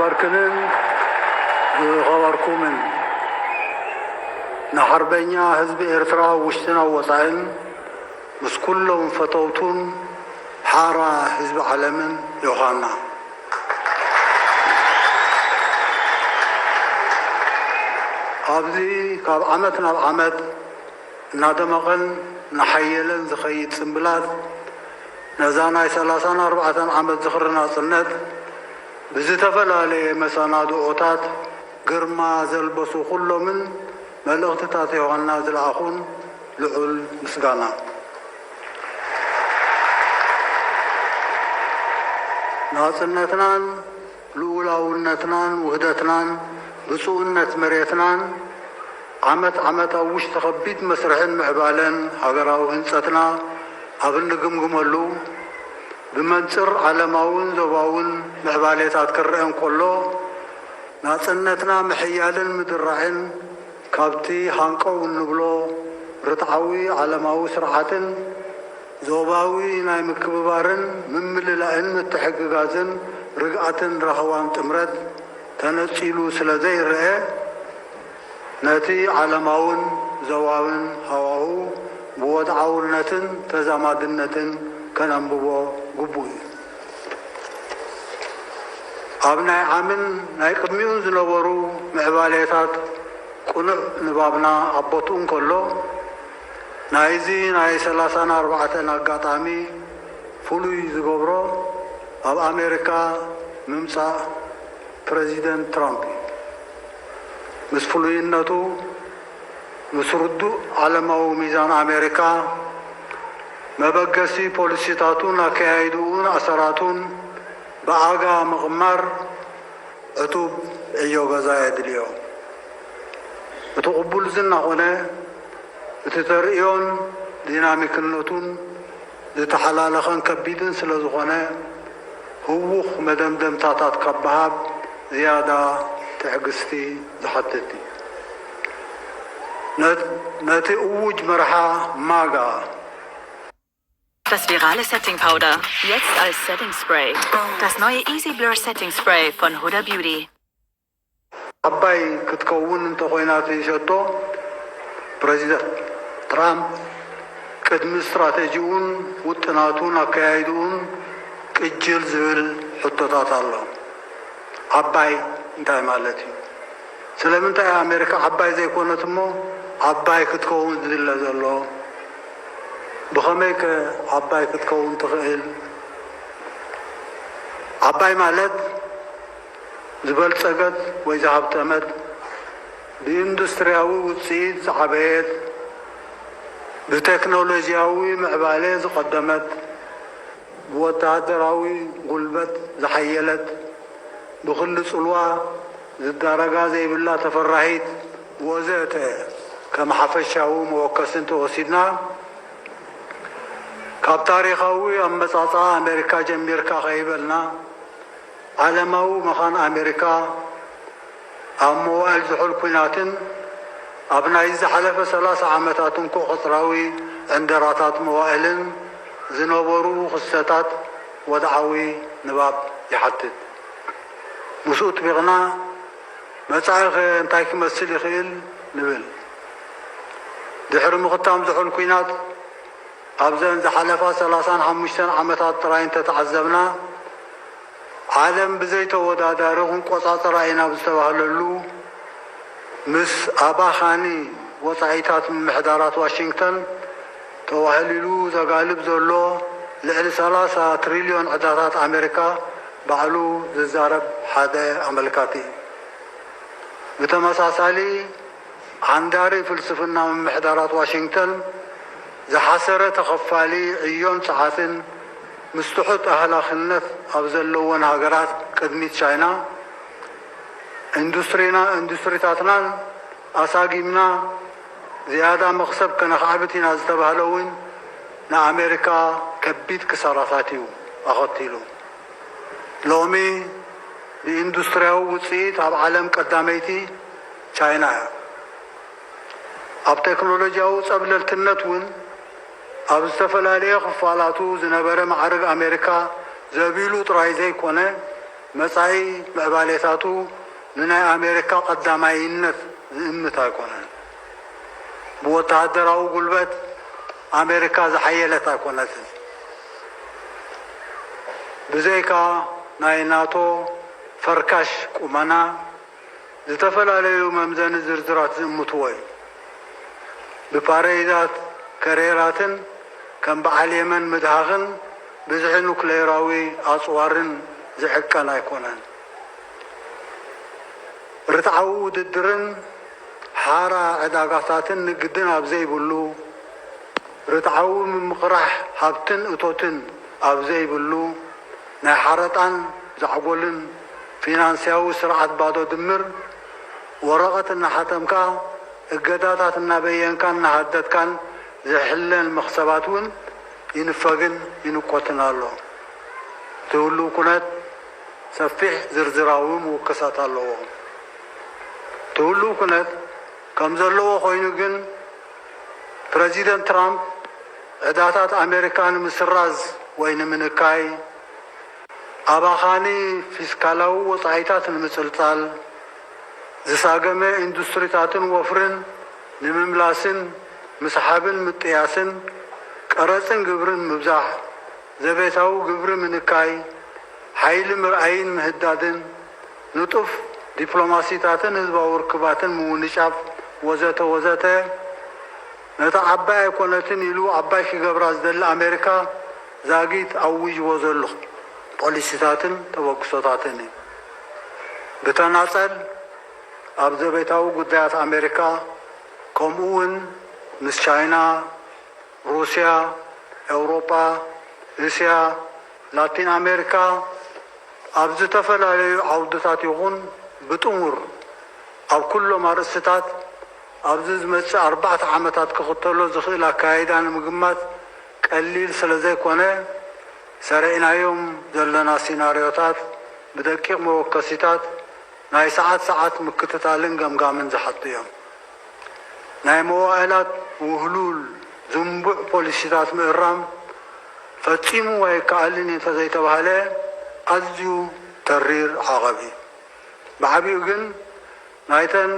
ባርክንን ዝኸበርኩምን ንሓርበኛ ህዝቢ ኤርትራ ውሽጥን ኣብ ወጻእን ምስ ኩሎም ፈተውቱን ሓራ ህዝቢ ዓለምን ዮሃና። ኣብዚ ካብ ዓመት ናብ ዓመት እናደመቐን እናሓየለን ዝኸይድ ጽምብላት ነዛ ናይ ሰላሳን ኣርባዕተን ዓመት ዝኽሪ ናጽነት ብዝተፈላለየ መሰናድኦታት ግርማ ዘልበሱ ኩሎምን መልእኽትታት ዮሃና ዝለኣኹን ልዑል ምስጋና። ናጽነትናን ልኡላውነትናን ውህደትናን ብፁዕነት መሬትናን ዓመት ዓመት ኣብ ውሽጢ ከቢድ መስርሕን ምዕባለን ሃገራዊ ህንጸትና ኣብ እንግምግመሉ፣ ብመንጽር ዓለማውን ዞባውን ምዕባሌታት ክረአ እንከሎ፣ ናጽነትና ምሕያልን ምድራዕን ካብቲ ሃንቀው እንብሎ ርትዓዊ ዓለማዊ ስርዓትን ዞባዊ ናይ ምክብባርን ምምልላእን ምትሕግጋዝን ርግኣትን ራህዋን ጥምረት ተነጺሉ ስለ ዘይረአ፣ ነቲ ዓለማውን ዞባውን ሃዋሁ ብወድዓውነትን ተዛማድነትን ከነንብቦ ግቡእ እዩ። ኣብ ናይ ዓምን ናይ ቅድሚኡን ዝነበሩ ምዕባሌታት ቅኑዕ ንባብና ኣብ ቦትኡ እንከሎ፣ ናይዚ ናይ ሰላሳን ኣርባዕተን ኣጋጣሚ ፍሉይ ዝገብሮ ኣብ ኣሜሪካ ምምጻእ ፕረዚደንት ትራምፕ እዩ። ምስ ፍሉይነቱ፣ ምስ ርዱእ ዓለማዊ ሚዛን ኣሜሪካ፣ መበገሲ ፖሊሲታቱን ኣከያይድኡን ኣሰራቱን ብኣጋ ምቕማር ዕቱብ ዕዮ ገዛ የድልዮ። እቲ ቅቡል ዝና ኾነ እቲ ተርእዮን ዲናሚክነቱን ዝተሓላለኸን ከቢድን ስለ ዝኾነ፣ ህዉኽ መደምደምታታት ካብ ምሃብ ዝያዳ ትዕግስቲ ዝሓትት እዩ። ነ-፣ ነቲ እዉጅ መርሓ ማጋ፣ Das virale Setting Powder, jetzt als Setting Spray. Das neue Easy Blur Setting Spray von Huda Beauty. ዓባይ ክትከውን እንተኾይና እቲ ሸቶ፣ ፕረዚደንት ትራምፕ ቅድሚ ስትራተጂኡን ውጥናቱን ኣከያይድኡን ቅጅል ዝብል ሕቶታት ኣሎ። ዓባይ እንታይ ማለት እዩ? ስለምንታይ ኣሜሪካ ዓባይ ዘይኮነት እሞ ዓባይ ክትከውን ዝድለ ዘሎ? ብኸመይከ ዓባይ ክትከውን ትኽእል? ዓባይ ማለት ዝበልጸገት ወይ ዝሃብተመት፣ ብኢንዱስትሪያዊ ውጽኢት ዝዓበየት፣ ብቴክኖሎጂያዊ ምዕባለ ዝቐደመት፣ ብወተሃደራዊ ጉልበት ዝሓየለት፣ ብኽሊ ጽልዋ ዝዳረጋ ዘይብላ ተፈራሂት ወዘተ ከም ሓፈሻዊ መወከሲ እንተወሲድና፣ ካብ ታሪኻዊ ኣመጻጽኣ ኣሜሪካ ጀሚርካ ከይበልና፣ ዓለማዊ መኻን ኣሜሪካ ኣብ መዋእል ዝሑል ኲናትን ኣብ ናይ ዝሓለፈ ሰላሳ ዓመታት እንኮ ቅጽራዊ ዕንደራታት መዋእልን ዝነበሩ ክስተታት ወድዓዊ ንባብ ይሓትት። ምስኡ ጥቢቕና፣ መጻኢኸ እንታይ ክመስል ይኽእል? ንብል። ድሕሪ ምኽታም ዝሑል ኲናት፣ ኣብዘን ዝሓለፋ ሰላሳን ሓሙሽተን ዓመታት ጥራይ እንተተዓዘብና፣ ዓለም ብዘይተወዳዳሪ ክንቆጻጸራ ኢና ኣብ ዝተባህለሉ፣ ምስ ኣባኻኒ ወጻኢታት ምምሕዳራት ዋሽንግተን ተዋህሊሉ ዘጋልብ ዘሎ ልዕሊ ሰላሳ ትሪልዮን ዕዳታት ኣሜሪካ ባዕሉ ዝዛረብ ሓደ ኣመልካቲ እዩ። ብተመሳሳሊ፣ ዓንዳሪ ፍልስፍና ምምሕዳራት ዋሽንግተን፣ ዝሓሰረ ተኸፋሊ ዕዮን ጸዓትን ምስ ትሑት ኣህላኽነት ኣብ ዘለወን ሃገራት ቅድሚት ቻይና፣ ኢንዱስትሪና፣ ኢንዱስትሪታትናን ኣሳጊምና ዝያዳ መኽሰብ ከነኻዕብት ኢና ዝተባህለ እውን ንኣሜሪካ ከቢድ ክሳራታት እዩ ኣኸቲሉ። ሎሚ ብኢንዱስትሪያዊ ውፅኢት ኣብ ዓለም ቀዳመይቲ ቻይና እያ። ኣብ ቴክኖሎጂያዊ ፀብለልትነት እውን ኣብ ዝተፈላለየ ክፋላቱ ዝነበረ ማዕርግ ኣሜሪካ ዘቢሉ ጥራይ ዘይኮነ፣ መጻኢ ምዕባሌታቱ ንናይ ኣሜሪካ ቀዳማይነት ዝእምት ኣይኮነን። ብወተሃደራዊ ጉልበት ኣሜሪካ ዝሓየለት ኣይኮነትን። ብዘይካ ናይ ናቶ ፈርካሽ ቁመና፣ ዝተፈላለዩ መምዘኒ ዝርዝራት ዝእምትዎ እዩ። ብፓረይዳት ከሬራትን ከም በዓል የመን ምድሃኽን ብዝሒ ኑክሌራዊ ኣጽዋርን ዝዕቀን ኣይኮነን። ርትዓዊ ውድድርን ሓራ ዕዳጋታትን ንግድን ኣብ ዘይብሉ፣ ርትዓዊ ምምቕራሕ ሃብትን እቶትን ኣብ ዘይብሉ፣ ናይ ሓረጣን ዛዕጎልን ፊናንስያዊ ስርዓት ባዶ ድምር ወረቐት እናሓተምካ፣ እገዳታት እናበየንካን እናሃደድካን ዝሕለን መኽሰባት እውን ይንፈግን ይንቆትን ኣሎ። እቲ ህሉው ኩነት ሰፊሕ ዝርዝራዊ ምውከሳት ኣለዎ። እቲ ህሉው ኩነት ከም ዘለዎ ኮይኑ ግን፣ ፕረዚደንት ትራምፕ ዕዳታት ኣሜሪካ ንምስራዝ ወይ ንምንካይ፣ ኣባኻኒ ፊስካላዊ ወጻኢታት ንምጽልጻል፣ ዝሳገመ ኢንዱስትሪታትን ወፍርን ንምምላስን ምስሓብን ምጥያስን፣ ቀረጽን ግብርን ምብዛሕ፣ ዘቤታዊ ግብሪ ምንካይ፣ ሓይሊ ምርኣይን ምህዳድን፣ ንጡፍ ዲፕሎማሲታትን ህዝባዊ ርክባትን ምውንጫፍ ወዘተ ወዘተ፣ ነታ ዓባይ ኣይኮነትን ኢሉ ዓባይ ክገብራ ዝደሊ ኣሜሪካ ዛጊት ኣዊጅዎ ዘሎ ፖሊሲታትን ተበግሶታትን እዩ። ብተናጸል ኣብ ዘቤታዊ ጉዳያት ኣሜሪካ፣ ከምኡ እውን ምስ ቻይና፣ ሩስያ፣ ኤውሮጳ፣ እስያ፣ ላቲን ኣሜሪካ፣ ኣብ ዝተፈላለዩ ዓውድታት ይኹን ብጥሙር ኣብ ኩሎም ኣርእስትታት፣ ኣብዚ ዝመጽእ ኣርባዕተ ዓመታት ክኽተሎ ዝኽእል ኣካያይዳ ንምግማት ቀሊል ስለ ዘይኮነ፣ ሰሪዕናዮም ዘለና ሲናርዮታት ብደቂቕ መወከሲታት ናይ ሰዓት ሰዓት ምክትታልን ገምጋምን ዝሓቱ እዮም። ናይ መዋእላት ውህሉል ዝንቡዕ ፖሊሲታት ምእራም ፈጺሙ ኣይከኣልን እዩ እንተዘይተባህለ፣ ኣዝዩ ተሪር ዓቐብ እዩ። ብዓቢኡ ግን፣ ናይተን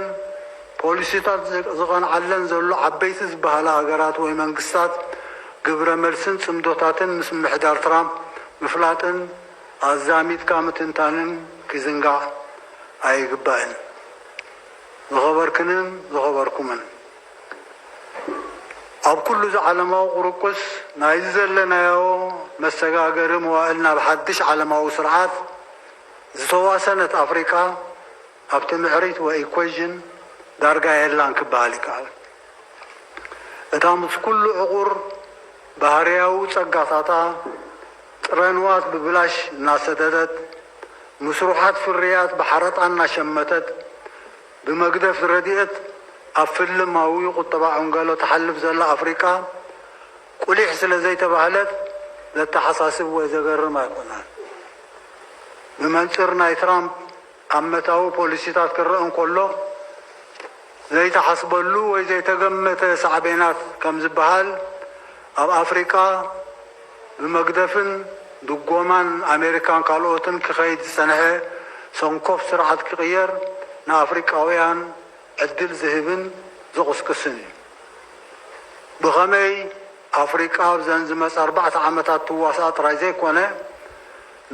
ፖሊሲታት ዝ-፣ ዝቐንዓለን ዘሎ ዓበይቲ ዝበሃላ ሃገራት ወይ መንግስታት ግብረ መልስን ጽምዶታትን ምስ ምምሕዳር ትራምፕ ምፍላጥን ኣዛሚድካ ምትንታንን ክዝንጋዕ ኣይግባእን። ዝኸበርክንን ዝኸበርኩምን፣ ኣብ ኩሉ እዚ ዓለማዊ ቁርቁስ ናይዚ ዘለናዮ መሰጋገሪ መዋእል ናብ ሓድሽ ዓለማዊ ስርዓት ዝተዋሰነት ኣፍሪቃ ኣብቲ ምዕሪት ወይ ኢኩዌዥን ዳርጋ የላን ክበሃል ይከኣል። እታ ምስ ኩሉ ዕቑር ባህርያዊ ጸጋታታ ጥረ ንዋት ብብላሽ እናሰደደት፣ ምስሩሓት ፍርያት ብሓረጣ እናሸመተት፣ ብመግደፍ ረድኤት ኣብ ፍልማዊ ቁጠባ ዕንገሎ ትሓልፍ ዘላ ኣፍሪቃ፣ ቁሊሕ ስለ ዘይተባህለት ዘተሓሳስብ ወይ ዘገርም ኣይኮነን። ብመንጽር ናይ ትራምፕ ዓመታዊ ፖሊሲታት ክረአ እንከሎ፣ ዘይተሓስበሉ ወይ ዘይተገመተ ሳዕቤናት ከም ዝበሃል፣ ኣብ ኣፍሪቃ ብመግደፍን ድጎማን ኣሜሪካን ካልኦትን ክኸይድ ዝጸንሐ ሰንኮፍ ስርዓት ክቕየር ንኣፍሪቃውያን ዕድል ዝህብን ዝቕስቅስን እዩ። ብኸመይ ኣፍሪቃ ኣብዘን ዝመጻ ኣርባዕተ ዓመታት ትዋሳእ ጥራይ ዘይኮነ፣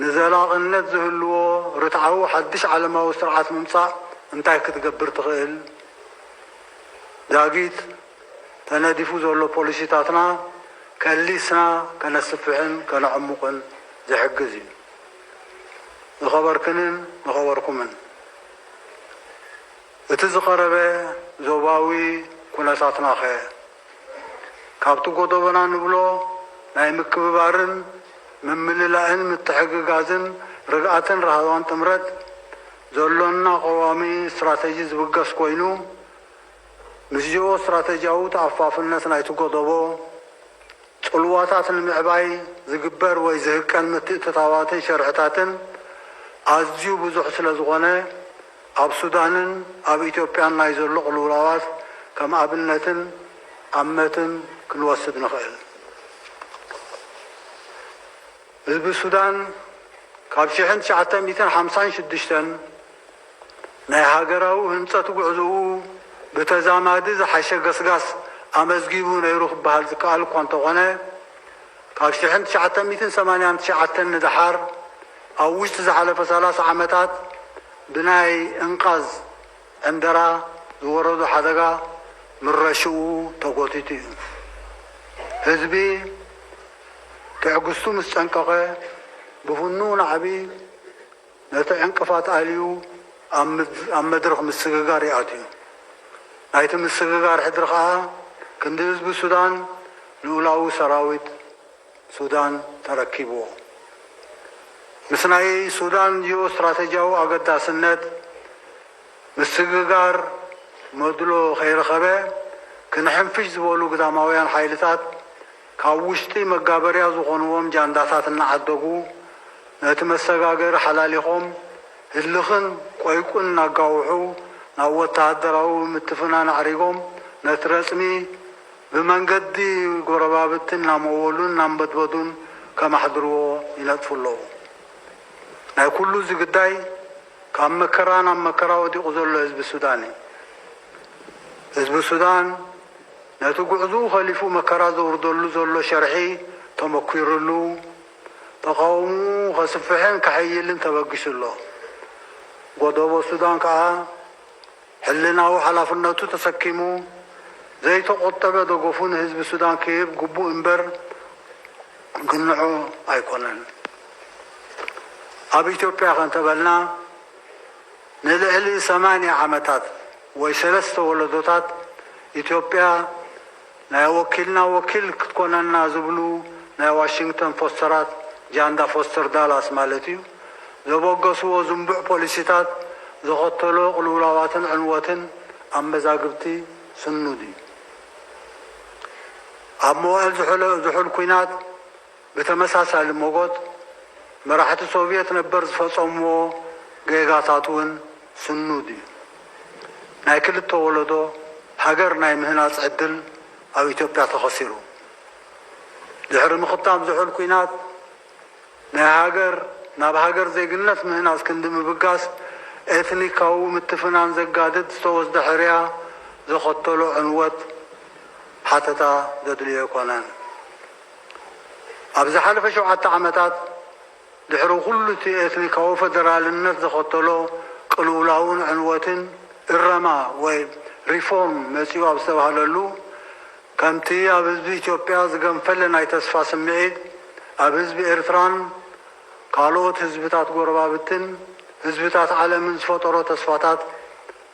ንዘላቕነት ዝህልዎ ርትዓዊ ሓድሽ ዓለማዊ ስርዓት ምምጻእ እንታይ ክትገብር ትኽእል? ዛጊት ተነዲፉ ዘሎ ፖሊሲታትና ከሊስና ከነስፍሕን ከነዕሙቕን ዝሕግዝ እዩ። ዝኸበርክንን ዝኸበርኩምን፣ እቲ ዝቐረበ ዞባዊ ኩነታትናኸ? ካብቲ ጎደቦና ንብሎ ናይ ምክብባርን ምምልላእን ምትሕግጋዝን ርግኣትን ራህዋን ጥምረት ዘሎና ቀዋሚ ስትራተጂ ዝብገስ ኮይኑ፣ ምስ ጂኦ ስትራተጂያዊ ተኣፋፍነት ናይቲ ጎደቦ፣ ጽልዋታት ንምዕባይ ዝግበር ወይ ዝህቀን ምትእትታዋትን ሸርሕታትን ኣዝዩ ብዙሕ ስለ ዝኾነ፣ ኣብ ሱዳንን ኣብ ኢትዮጵያን ናይ ዘሎ ቅልውላዋት ከም ኣብነትን ኣመትን ክንወስድ ንኽእል። ህዝቢ ሱዳን ካብ ሽሕን ትሽዓተ ሚእትን ሓምሳን ሽዱሽተን ናይ ሃገራዊ ህንጸት ጉዕዞኡ ብተዛማዲ ዝሓሸ ገስጋስ ኣመዝጊቡ ነይሩ ክበሃል ዝከኣል እኳ እንተኾነ፣ ካብ ሽሕን ትሽዓተ ሚእትን ሰማንያን ትሽዓተን ንደሓር ኣብ ውሽጢ ዝሓለፈ ሰላሳ ዓመታት ብናይ እንቃዝ ዕንደራ ዝወረዶ ሓደጋ ምረሽኡ ተጎቲቱ እዩ። ህዝቢ ትዕግስቱ ምስ ጸንቀቐ፣ ብፍኑው ናዕቢ ነቲ ዕንቅፋት ኣልዩ ኣብ ምድ-፣ ኣብ መድረኽ ምስግጋር ይኣትዩ። ናይቲ ምስግጋር ሕድሪ ኸኣ ክንዲ ህዝቢ ሱዳን ልኡላዊ ሰራዊት ሱዳን ተረኪብዎ። ምስ ናይ ሱዳን ጂኦ ስትራተጂያዊ ኣገዳስነት ምስግጋር መድሎ ከይረኸበ፣ ክንሕንፍሽ ዝበሉ ግዳማውያን ሓይልታት ካብ ውሽጢ መጋበርያ ዝኾንዎም ጃንዳታት እናዓደጉ፣ ነቲ መሰጋገሪ ሓላሊኾም፣ ህልኽን ቆይቁን እናጋውሑ፣ ናብ ወተሃደራዊ ምትፍናን ኣዕሪጎም፣ ነቲ ረጽሚ ብመንገዲ ጎረባብቲ እናመወሉን እናንበድበዱን ከማሕድርዎ ይነጥፉ ኣለዉ። ናይ ኩሉ እዚ ግዳይ ካብ መከራ ናብ መከራ ወዲቑ ዘሎ ህዝቢ ሱዳን እዩ። ህዝቢ ሱዳን ነቲ ጉዕዞኡ ከሊፉ መከራ ዘውርደሉ ዘሎ ሸርሒ ተመኲሩሉ፣ ተቓውሞኡ ከስፍሕን ከሐይልን ተበጊሱ ኣሎ። ጎደቦ ሱዳን ከኣ ሕልናዊ ሓላፍነቱ ተሰኪሙ ዘይተቖጠበ ደገፉ ንህዝቢ ሱዳን ክህብ ግቡእ እምበር ግንዖ ኣይኮነን። ኣብ ኢትዮጵያ ከ እንተበልና ንልዕሊ ሰማንያ ዓመታት ወይ ሰለስተ ወለዶታት ኢትዮጵያ ናይ ወኪልና ወኪል ክትኮነና ዝብሉ ናይ ዋሽንግተን ፎስተራት፣ ጃንዳ ፎስተር ዳላስ ማለት እዩ፣ ዘበገስዎ ዝንቡዕ ፖሊሲታት ዘኸተሎ ቅልውላዋትን ዕንወትን ኣብ መዛግብቲ ስኑድ እዩ። ኣብ መዋእል ዝሑለ-፣ ዝሑል ኲናት ብተመሳሳሊ ሞጎት መራሕቲ ሶቭየት ነበር ዝፈጸምዎ ጌጋታት እውን ስኑድ እዩ። ናይ ክልተ ወለዶ ሃገር ናይ ምህናጽ ዕድል ኣብ ኢትዮጵያ ተኸሲሩ። ድሕሪ ምኽታም ዝሑል ኲናት ናይ ሃገር፣ ናብ ሃገር ዜግነት ምህናጽ ክንዲ ምብጋስ ኤትኒካዊ ምትፍናን ዘጋድድ ዝተወስደ ሕርያ ዘኸተሎ ዕንወት ሓተታ ዘድልዮ ኣይኮነን። ኣብ ዝሓለፈ ሸውዓተ ዓመታት ድሕሪ ኩሉ እቲ ኤትኒካዊ ፈደራልነት ዘኸተሎ ቅልውላውን ዕንወትን እረማ ወይ ሪፎርም መጺኡ ኣብ ዝተባህለሉ፣ ከምቲ ኣብ ህዝቢ ኢትዮጵያ ዝገንፈለ ናይ ተስፋ ስምዒት፣ ኣብ ህዝቢ ኤርትራን ካልኦት ህዝብታት ጎረባብትን ህዝብታት ዓለምን ዝፈጠሮ ተስፋታት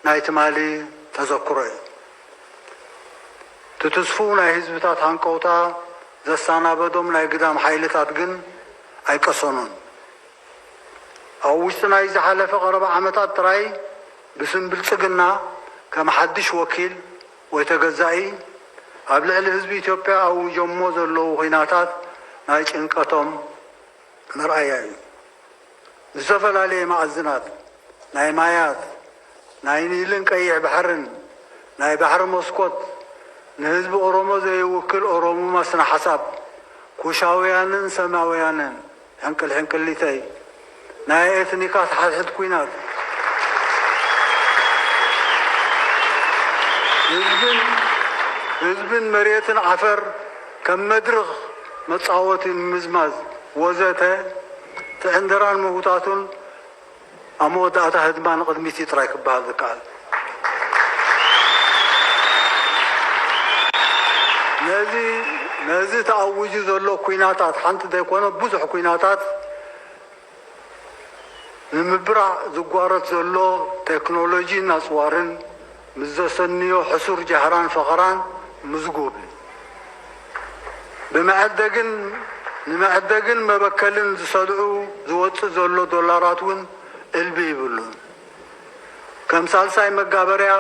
ናይ ትማሊ ተዘክሮ እዩ። እቲ ትስፉው ናይ ህዝብታት ሃንቀውታ ዘሰናበዶም ናይ ግዳም ሓይልታት ግን ኣይቀሰኑን። ኣብ ውሽጢ ናይ ዝሓለፈ ቀረባ ዓመታት ጥራይ ብስም ብልጽግና ከም ሓድሽ ወኪል ወይ ተገዛኢ ኣብ ልዕሊ ህዝቢ ኢትዮጵያ ኣውጆሞ ዘለዉ ኲናታት ናይ ጭንቀቶም መርኣያ እዩ። ዝተፈላለየ መኣዝናት ናይ ማያት፣ ናይ ኒልን ቀይሕ ባሕርን፣ ናይ ባሕሪ መስኮት፣ ንህዝቢ ኦሮሞ ዘይውክል ኦሮሙማ ስነ ሓሳብ፣ ኩሻውያንን ሰማውያንን፣ ሕንቅል ሕንቅሊተይ፣ ናይ ኤትኒካት ሓድሕድ ኲናት፣ ህዝብን፣ ህዝብን መሬትን ዓፈር ከም መድርኽ መጻወቲ ምምዝማዝ ወዘተ፣ እቲ ዕንደራን ምህውታቱን ኣብ መወዳእታ ህድማ ንቕድሚት እዩ ጥራይ ክበሃል ዝከኣል። ነዚ፣ ነዚ ተኣዊጁ ዘሎ ኲናታት፣ ሓንቲ ዘይኮነ ብዙሕ ኲናታት ንምብራዕ ዝጓረት ዘሎ ቴክኖሎጂን ኣጽዋርን ምስ ዘሰንዮ ሕሱር ጃህራን ፈኸራን ምዝጉብ። ብመዐደግን፣ ንመዐደግን መበከልን ዝሰልዑ ዝወጽእ ዘሎ ዶላራት እውን እልቢ ይብሉን። ከም ሳልሳይ መጋበርያ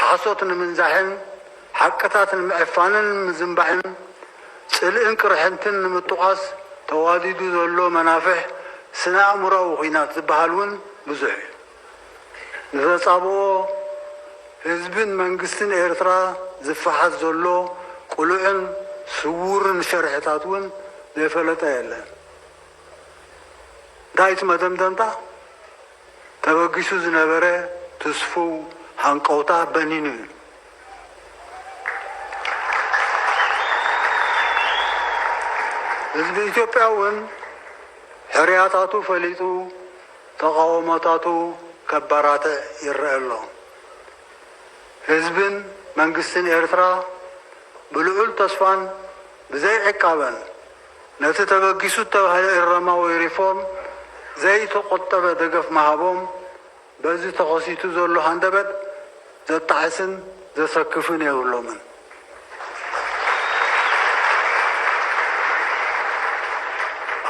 ሓሶት ንምንዛሕን ሓቅታት ንምዕፋንን ምዝንባዕን ጽልእን ቅርሕንትን ንምጥቋስ ተዋዲዱ ዘሎ መናፍሕ ስነ ኣእምሮኣዊ ኲናት ዝበሃል እውን ብዙሕ እዩ። ንተጻብኦ ህዝብን መንግስትን ኤርትራ ዝፈሓስ ዘሎ ቅሉዕን ስዉርን ሸርሕታት እውን ዘይፈለጠ የለን። እንታይ እቲ መደምደምታ? ተበጊሱ ዝነበረ ትስፉው ሃንቀውታ በኒኑ እዩ። ህዝቢ ኢትዮጵያ እውን ሕርያታቱ ፈሊጡ ተቓውሞታቱ ከባራትዕ ይረአ ኣሎ። ህዝብን መንግስትን ኤርትራ ብልዑል ተስፋን ብዘይ ዕቃበን ነቲ ተበጊሱ እተባህለ እረማ ወይ ሪፎርም ዘይተቖጠበ ደገፍ ምሃቦም በዚ ተኸሲቱ ዘሎ ሃንደበት ዘጣዕስን ዘሰክፍን የብሎምን።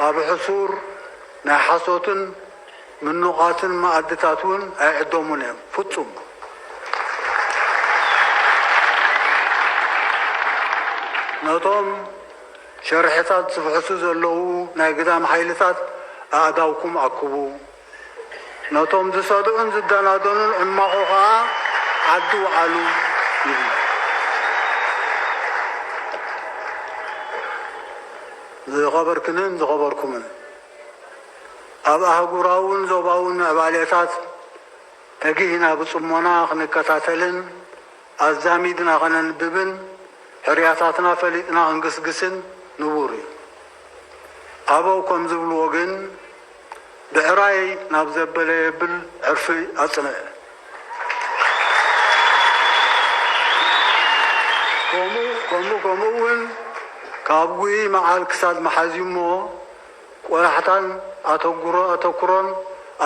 ኣብ ሕሱር ናይ ሓሶትን ምኑቓትን መኣድታት እውን ኣይዕደሙን እዮም። ፍጹም። ነቶም ሸርሕታት ዝፍሕሱ ዘለዉ ናይ ግዳም ሓይልታት ኣእዳውኩም ኣክቡ። ነቶም ዝሰድዑን ዝደናደኑን ዕማኾ ኸኣ ዓዲ ውዓሉ ይብሉ። ዝኸበርክንን ዝኸበርኩምን፣ ኣብ ኣህጉራውን ዞባውን ምዕባሌታት ተጊህና ብጽሞና ክንከታተልን ኣዛሚድና ከነንብብን ሕርያታትና ፈሊጥና ክንግስግስን ንቡር እዩ። ኣበው ከም ዝብልዎ ግን፣ ብዕራይ ናብ ዘበለ የብል ዕርፊ ኣጽንዕ። ከምኡ ከምኡ ከምኡ እውን ካብ ጉሂ መዓል ክሳድ መሓዝዩ እሞ ቆላሕታን ኣተጉሮ ኣተኩሮን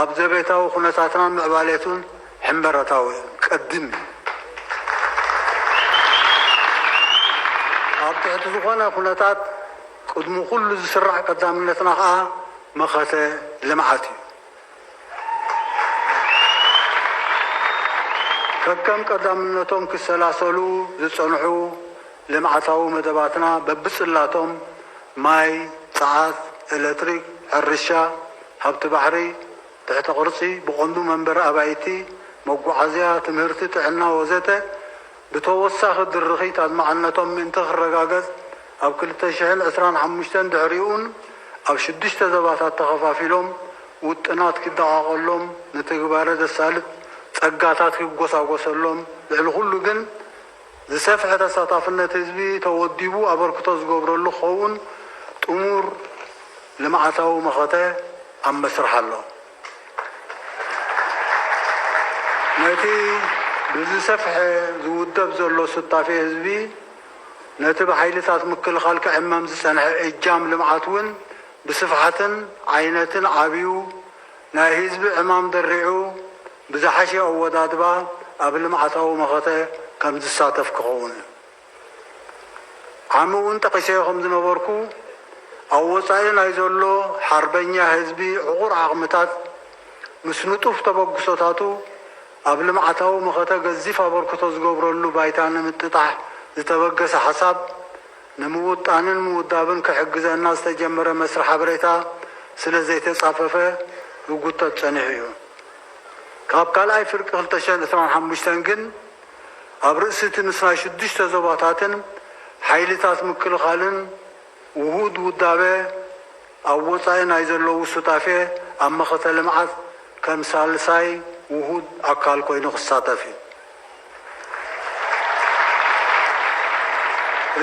ኣብ ዘቤታዊ ኩነታትናን ምዕባሌቱን ሕንበረታዊ እዩ። ቀድም እዩ። ኣብ ትሕቲ ዝኾነ ኩነታት ቅድሚ ኩሉ ዝስራዕ ቀዳምነትና ኸኣ መኸተ ልምዓት እዩ። ከከም ቀዳምነቶም ክሰላሰሉ ዝጸንሑ ልምዓታዊ መደባትና በብጽላቶም ማይ፣ ጸዓት፣ ኤለትሪክ፣ ሕርሻ፣ ሃብቲ ባሕሪ፣ ትሕተ ቅርጺ፣ ብቐንዱ መንበሪ ኣባይቲ፣ መጓዓዝያ፣ ትምህርቲ፣ ጥዕና ወዘተ ብተወሳኺ ድርኺት ኣድማዕነቶም ምእንቲ ክረጋገጽ ኣብ ክልተ ሽሕን ዕስራን ሓሙሽተን ድሕሪኡን ኣብ ሽዱሽተ ዘባታት ተኸፋፊሎም ውጥናት ክደቓቐሎም፣ ንትግባረ ዘሳልጥ ጸጋታት ክጎሳጎሰሎም፣ ልዕሊ ኩሉ ግን ዝሰፍሐ ተሳታፍነት ህዝቢ ተወዲቡ ኣበርክቶ ዝገብረሉ ክኸውን ጥሙር ልምዓታዊ መኸተ ኣብ መስርሕ ኣሎ። ነቲ ብዝሰፍሐ ዝውደብ ዘሎ ሱታፌ ህዝቢ፣ ነቲ ብሓይልታት ምክልኻል ክዕመም ዝጸንሐ እጃም ልምዓት እውን ብስፍሓትን ዓይነትን ዓብዩ፣ ናይ ህዝቢ ዕማም ደሪዑ፣ ብዝሓሸ ኣወዳድባ ኣብ ልምዓታዊ መኸተ ከም ዝሳተፍ ክኸውን እዩ። ዓሚ እውን ጠቒሰዮ ከም ዝነበርኩ፣ ኣብ ወጻኢ ናይ ዘሎ ሓርበኛ ህዝቢ ዕቑር ዓቕምታት ምስ ንጡፍ ተበግሶታቱ ኣብ ልምዓታዊ መኸተ ገዚፍ ኣበርክቶ ዝገብረሉ ባይታ ንምጥጣሕ ዝተበገሰ ሓሳብ፣ ንምውጣንን ምውዳብን ክሕግዘና ዝተጀመረ መስርሕ ሓበሬታ ስለ ዘይተጻፈፈ ክጉተት ጸኒሑ እዩ። ካብ ካልኣይ ፍርቂ ክልተ ሽሕን ዕስራን ሓሙሽተን ግን፣ ኣብ ርእሲ እቲ ምስ ናይ ሽዱሽተ ዞባታትን ሓይልታት ምክልኻልን ውሁድ ውዳበ ኣብ ወጻኢ ናይ ዘለዉ ሱታፌ ኣብ መኸተ ልምዓት ከም ሳልሳይ ውሁድ ኣካል ኮይኑ ክሳተፍ እዩ።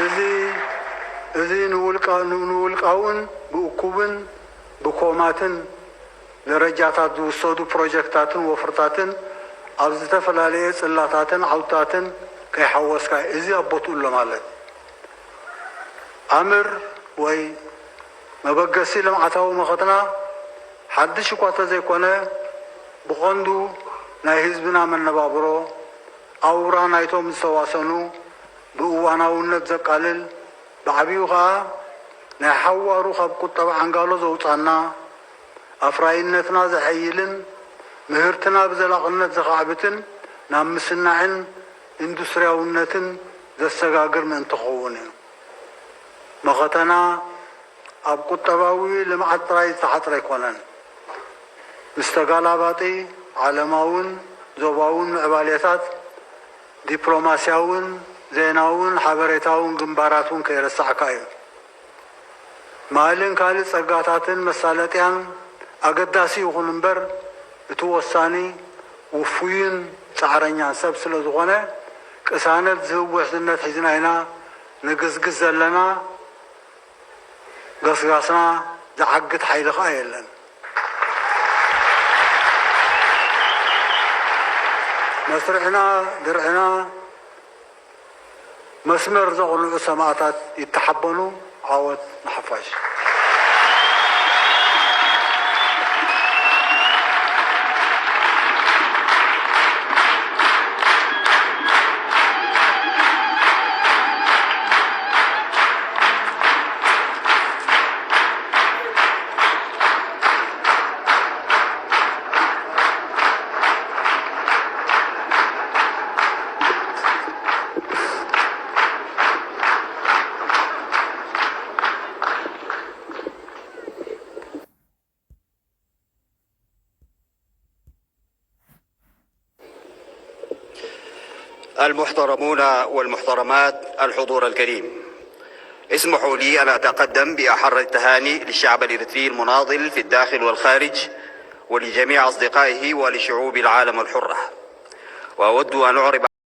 እዚ፣ እዚ ንውልቃ-፣ ንውልቃውን ብእኩብን ብኮማትን ደረጃታት ዝውሰዱ ፕሮጀክታትን ወፍርታትን ኣብ ዝተፈላለየ ጽላታትን ዓውድታትን ከይሓወስካ፣ እዚ ኣብ ቦትኡ ኣሎ ማለት። ኣምር ወይ መበገሲ ልምዓታዊ መኸትና ሓድሽ እኳ ተዘይኮነ፣ ብቐንዱ ናይ ህዝብና መነባብሮ፣ ኣውራ ናይቶም ዝተዋሰኑ ብእዋናውነት ዘቃልል፣ ብዓቢኡ ኸኣ ናይ ሓዋሩ ካብ ቁጠባ ዓንጋሎ ዘውጻና፣ ኣፍራይነትና ዘሐይልን ምህርትና ብዘላቕነት ዘኻዕብትን ናብ ምስናዕን ኢንዱስትርያውነትን ዘሰጋግር ምእንቲ ክኸውን እዩ። መኸተና ኣብ ቁጠባዊ ልምዓት ጥራይ ዝተሓጽረ ኣይኮነን። ምስ ተጋላባጢ ዓለማውን ዞባውን ምዕባሌታት ዲፕሎማስያውን ዜናውን ሓበሬታውን ግንባራት እውን ከይረሳዕካ እዩ። ማልን ካልእ ጸጋታትን መሳለጥያን ኣገዳሲ ይኹን እምበር፣ እቲ ወሳኒ ውፉይን ጻዕረኛን ሰብ ስለ ዝኾነ፣ ቅሳነት ዝህብ ውሕዝነት ሒዝና ኢና ንግስግስ ዘለና። ገስጋስና ዝዓግት ሓይሊ ኸኣ የለን። መስርዕና፣ ድርዕና፣ መስመር ዘቕንዑ ሰማእታት ይተሓበኑ። ዓወት ንሓፋሽ። المحترمون والمحترمات، الحضور الكريم، اسمحوا لي أن أتقدم بأحر التهاني للشعب الإريتري المناضل في الداخل والخارج، ولجميع أصدقائه ولشعوب العالم الحرة. وأود أن أعرب